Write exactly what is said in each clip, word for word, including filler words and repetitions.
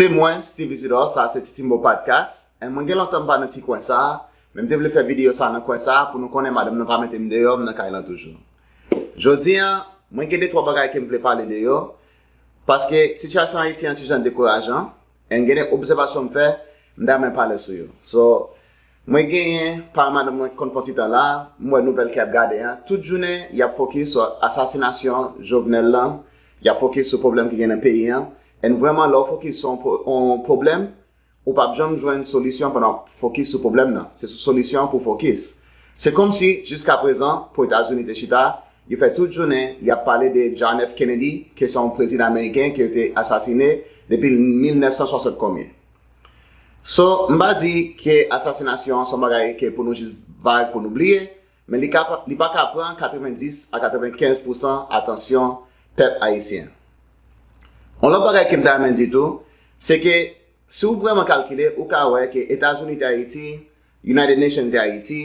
Se mwen, Steve Isidore, sa se Titimbo Podcast. E mwen gen lontan m pa nan ti kwen sa, men m te vle fè videyo sa nan kwen sa pou nou konnen madanm nan pa mete m deyò, m nan kay lan toujou. Jodi a, mwen gen de twa bagay ke m vle pale de yo, paske sitiyasyon Ayiti an ti jan dekourajan, e m gen de obsèvasyon m fè, m ta renmen pale sou yo. So, mwen genyen, pa madanm mwen konn fè yon ti tan la, m wè nouvèl ke y ap gade an, tout jounen, y ap fokis sou asasinasyon Jovenel lan, y ap fokis sou pwoblèm ki gen nan peyi an, e vrèman, lè w fokis sou yon pwo- yon pwoblèm, ou p ap janm jwenn solisyon pandan w ap fokis sou pwoblèm nan. Se sou solisyon pou w fokis. Se kòmsi, jiskaprezan, pou Etazini te chita, yo fè tout jounen, y ap pale de John F. Kennedy, ke se yon prezidan ameriken ke yo te asasine depi mil nèf san swasant konbyen. So, m pa di ke asasinasyon an se yon bagay ke pou nou jis vag, pou nou bliye, men li ka, li pa ka pran katrevenndis a katrevenkenz pousan atansyon pèp ayisyen. Yon lòt bagay ke m ta renmen di tou, se ke si w vrèman kalkile, ou ka wè ke Etazini te Ayiti, United Nations te Ayiti,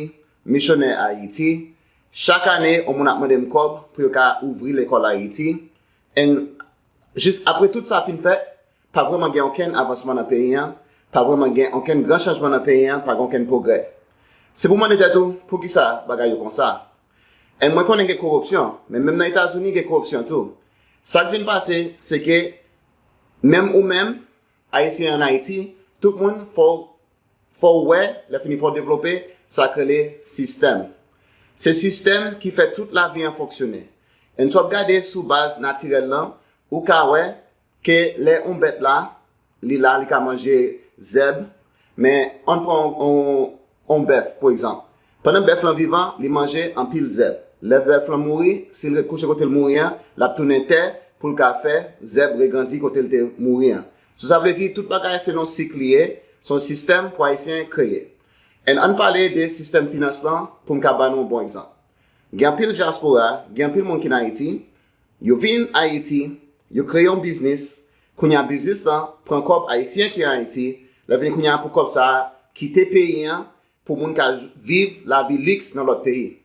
misyonè Ayiti, chak ane, yon moun ap mande m kòb pou yo ka ouvri lekòl Ayiti. And jis apre tout sa fin fèt, pa vrèman gen okenn avansman nan peyi an, pa vrèman gen okenn gran chanjman nan peyi an, pa gen okenn pwogrè. Se pou w mande tèt ou, poukisa bagay yo konsa? And mwen konnen gen koripsyon, men menm nan Etazini gen koripsyon tou. Sa k vin pase, se ke menm ou menm, Ayisyen ann Ayiti, tout moun fò w fò w wè, lè fini fò w devlope, sa k rele sistèm. Se sistèm ki fè tout lavi an fonksyone. And si w ap gade sou baz natirèl lan, ou ka wè ke lè yon bèt la, li la, li ka manje zèb, men ann pran yon, yon, yon bèf, pou egzanp. Pandan bèf lan vivan, li manje anpil zèb. Lè bèf lan mouri, si l ret kouche kote l mouri an, l ap tounen tè pou l ka fè zèb regrandi kote l te mouri an. So, sa vle di, tout bagay se nan sik li ye, se yon sistèm pou Ayisyen kreye. And ann pale de sistèm finans lan pou m ka ba nou yon bon egzanp. Gen anpil dyaspora, gen anpil moun ki nan Ayiti, yo vin Ayiti, yo kreye yon biznis, kounye a biznis lan pran kòb Ayisyen ki an Ayiti, lè vini kounye a pou kòb sa a kite peyi an, pou moun ka viv lavi liks nan lòt peyi.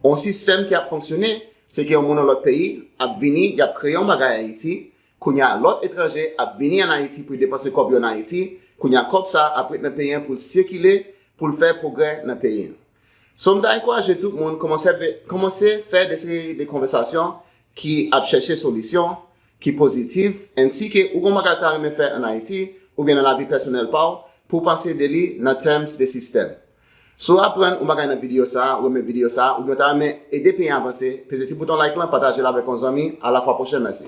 Yon sistèm ki ap fonksyone, se ke yon moun nan lòt peyi ap vini, y ap kreye yon bagay Ayiti, kounye a lòt etranje ap vini ann Ayiti pou y depanse kòb yo ann Ayiti, kounye a kòb sa ap ret nan peyi an pou l sikile, pou l fè pwogrè nan peyi an. So, m ta ankouraje tout moun kòmanse fè, kòmanse fè de seri de konvèsasyon ki ap chèche solisyon, ki pozitif, ensi ke ou gon bagay w ta renmen fè ann Ayiti, oubyen nan lavi pèsonèl pa w, pou w panse de li nan terms de sistèm. Si w aprann yon bagay nan videyo sa a, ou renmen videyo sa a, oubyen w ta renmen ede peyi an avanse, peze ti bouton like lan, pataje l avèk yon zanmi, a la fwa pwochèn, mèsi.